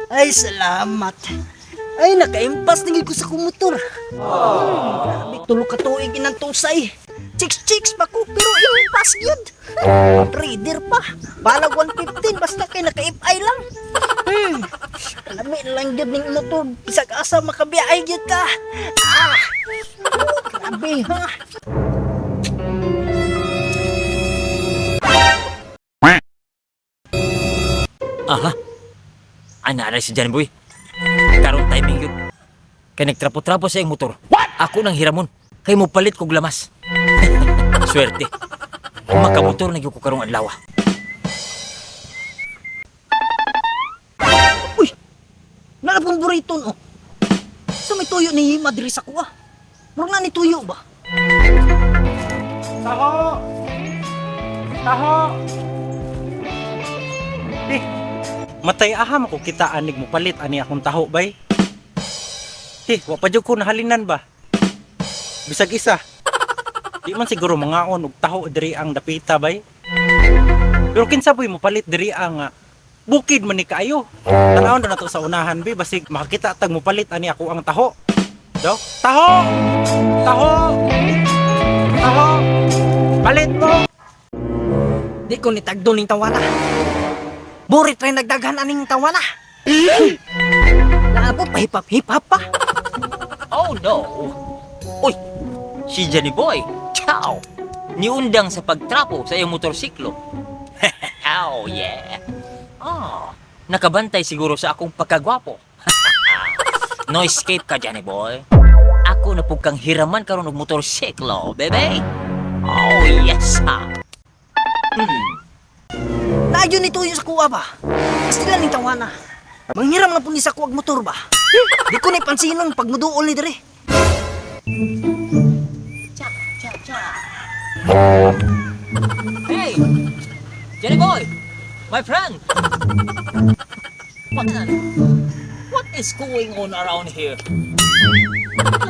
Ay, salamat. Ay, nakaimpas na gyud ko sa akong motor. Grabe, tulo ka tuig inang tusay. Chicks chicks pa ko, pero impas yun. Reader pa. Balag 115, basta kay naka-FI lang. Lami lang gyud ning motor. Bisag asa makabiyahe gyud ka. Ah, oh, grabe ha. Aha. Ana na si Johnny Boy. Karon timing yun. Kay nagtrapo-trapo sa iyang motor. What? Ako nang hiramon. Kay mo palit kog lamas. Swerte. Makamotor na gyud ko karong adlaw. Uy, nalapong burriton oh. Sa may tuyo ni Yima diri sa kuha. Murag na ni tuyo ba? Taho! Taho! Eh, matay aham ko kita anig mo palit ani akong taho bay. Eh, wa pa jud ko nahalinan ba? Bisag isa. Di man siguro mangaon og taho diri ang dapita bay. Pero kinsa boy mo palit diri ang bukid man ni kaayo. Tanawon na nato sa unahan bay basig makakita tag mo palit ani ako ang taho. Do? Taho! Taho! Taho! Palit mo! Di ko nitagdo ning tawana. Burit rin nagdaghan aning tawana. Naabot pa hip-hop, hip-hop pa. Oh no. Uy, si Johnny Boy. Ciao. Niundang sa pagtrapo sa iyong motorsiklo. Oh yeah. Oh, nakabantay siguro sa akong pagkagwapo. No escape ka, Johnny Boy. Ako na pug kang hiraman karon og motorsiklo, bebe. Oh yes ha. Naayon ni tuyo sa kuha ba? Basta ning tawana. Manghiram na po ni sa kuwag motor ba? Di ko na ipansinong pag muduol ni dire. Hey! Johnny Boy! My friend! What, what is going on around here?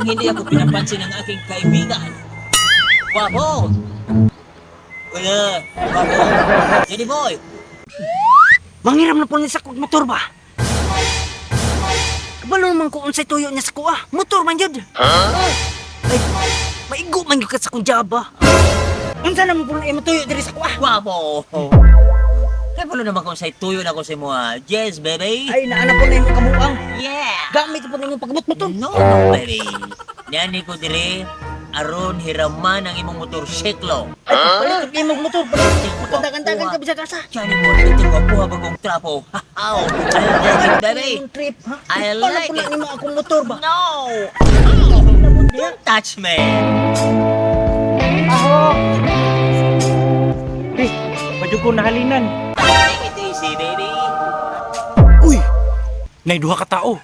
Ang hindi ako pinapansin ng aking kaibigan. Wapo! Wala! Wapo! Johnny Boy! Manghiram na po ni sa kuwag motor ba? Kabalo naman ko unsay tuyo niya sa kuha. Motor man yun. Ay, maigo man yun ka sa kong jaba. Unsa naman po na imo tuyo diri sa kuha? Wapo! Kaya pala naman kung sa'y tuyo na ko sa imo, ah. Yes, baby! Ay, naana po na imo kamuang. Yeah! Gamit po na imo pagmot motor. No, no, baby! Nani ko dire, aron hiraman ang imong motorsiklo. Ay, palit og imong motor. Magkandagan-dagan ka bisag asa. Johnny Boy, bitin ko po bagong trapo. How? I like it, baby. Imong trip, ha? I like Paano po na it. nimo akong motor ba? No! Don't touch me! Taho! Eh, padyo ko nahalinan. Take it easy, baby. Uy! Nay duha ka tao.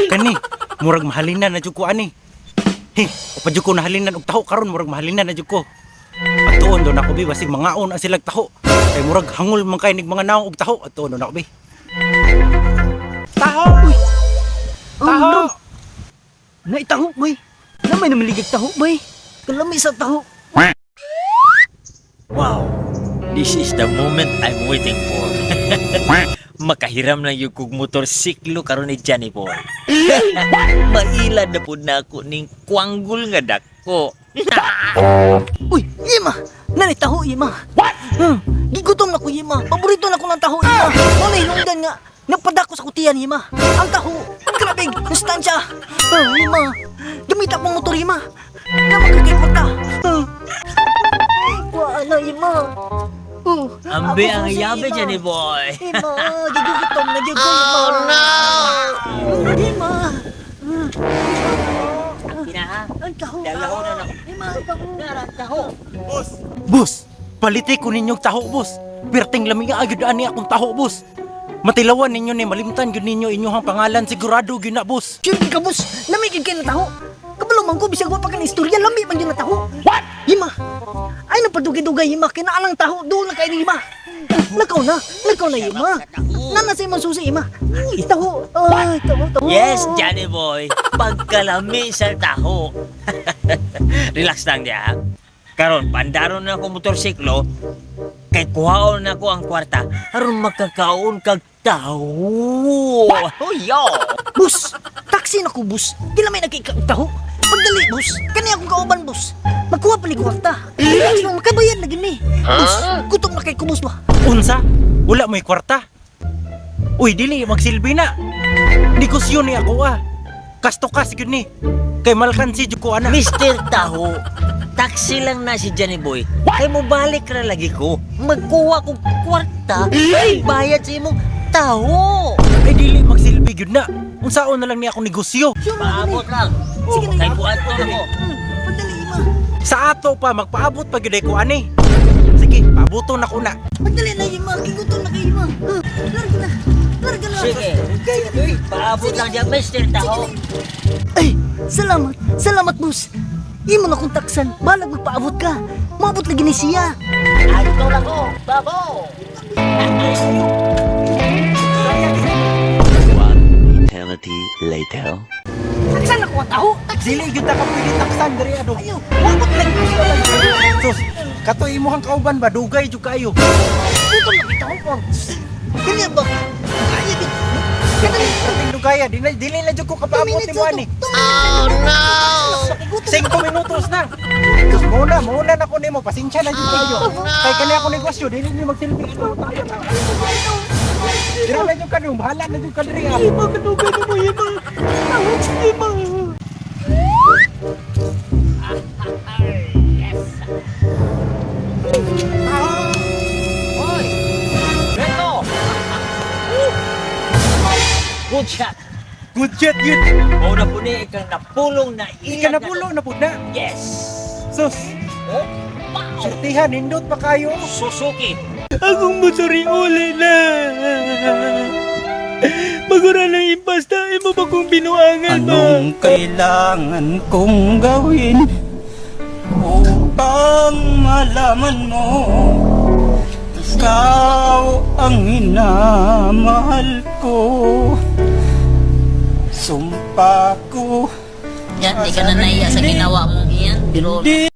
Kani, murag mahalinan na jud ko ani. He, padyo ko nahalinan og taho karon murag mahalinan na jud ko. Atuon do nako bi basig mangaon ang silag taho. Kay murag hangol man kay nig mga naong og taho. Atuon do nako bi. Taho! Uy! Taho! Oh, Naitaho, bay. Na may namaligag taho, bay. Kalami sa taho. Wow! This is the moment I'm waiting for. Makahiram lang yung kog motorsiklo karon ni Johnny Boy. Mailad na pud na ako ning kwanggol nga dako. Uy, Yema! Nanay taho, Yema. What? Gigutom na ko, Yema. Paborito na ko ng taho, Yema. Muna hinungdan nga. Napadako sa kutiyan, Yema. Ang taho. Grabe, sustansya. Oh, Yema. Gamit akong motor, Yema. Na magkakipot. Wala na, Yema. Oh, Ambi ako ang susi, yabe, Yema. Johnny Boy. Yema, gigutom na gyud ko, Yema. Oh, no! Yema. Kina ha? Ang taho. Dalaw na na. Yema, ang taho. Taho. Boss, palite ko ninyong taho, boss. Perting lami nga agad ani akong taho, boss. Matilawan ninyo ni malimtan gyud ninyo inyong pangalan sigurado gyud na, boss. Sure ka, boss. Lami gyud kay na taho. Kabalo man ko bisag wa pa ka na istorya, lami man gyud na taho. What? Yima. Ay napadugay-dugay Yima, kinaalang taho doon na kay ni Yima. Lakaw na, lakaw na Yima. Nana sa imong susi Yima. Ay, taho. Ay, taho, taho. Yes, Johnny Boy. Pagkalami sa taho. Relax lang diya. Karon, pandaron na ako motorsiklo. Kay kuhaon nako ang kwarta aron makakaon kag taho. Oh, yo. Bus, taxi na ko, bus. Di na may nagkikaog taho. Pagdali, bus. Kani akong kauban, bus. Magkuha pa ni kwarta. Relax lang, makabayad lagi ni. Bus, gutom na kay ko, bus ba? Unsa? Wala mo'y kwarta. Uy, dili magsilbi na. Negosyo ni ako ah. Kasto kas gyud ni. Kay malkansi jud ko ana. Mr. Taho, taxi lang na si Johnny Boy. Kay mo balik ra lagi ko. Magkuha kog kwarta, bayad sa imong taho. Ay dili magsilbi gyud na. Unsaon na lang ni akong negosyo. Sure na Paabot lang. Sige na, Kay ima. buhat ko na ko. Pagdali, ima. Sa ato pa magpaabot pa gyud ay ko ani. Sige, paabuton na ko na. Pagdali na, ima. Kigutom na kay ima. Larga na. Larga na. Sige. Paabot lang diyan, Mr. Taho. Ay, salamat. Salamat, boss. Imo na kong taksan. Balag magpaabot ka. Maabot lagi ni siya. Adto lang ko. Babo. One eternity later. Taksan ako ang taho. Taksan. Dili gyud ta ka pwede taksan diri ado. Ayo, maabot lagi ko siya. Sus, kato imong kauban ba dugay jud kaayo. Gutom na kita ko. Kanya ba? Kaya gid. Kadali. Kating dugaya, dili dili na jud ko kapaabot nimo ani. Oh no! 5 minutos na. Sus, muna, muna na ko nimo. Pasensya na jud kayo. Kay kani ako negosyo, dili ni magsilbi. Dira na jud ka bahala na jud ka diri ah. Ima, kadugay na mo, ima. Ima. Hoy! Beto! Good shot! Good shot yun. Mao na po ni ikang napulong na Ika ilan na pulo na pud na. Yes! Sus, Oh, wow! surtihan nindot pa kayo. Suzuki! Akong motor uli na. Magura lang impasta, imo ba kong binuangan ba? Anong kailangan kong gawin upang malaman mo ikaw ang minamahal ko? Sumpa ko Yan, di ka na naiya sa ginawa mong iyan. Pero hindi.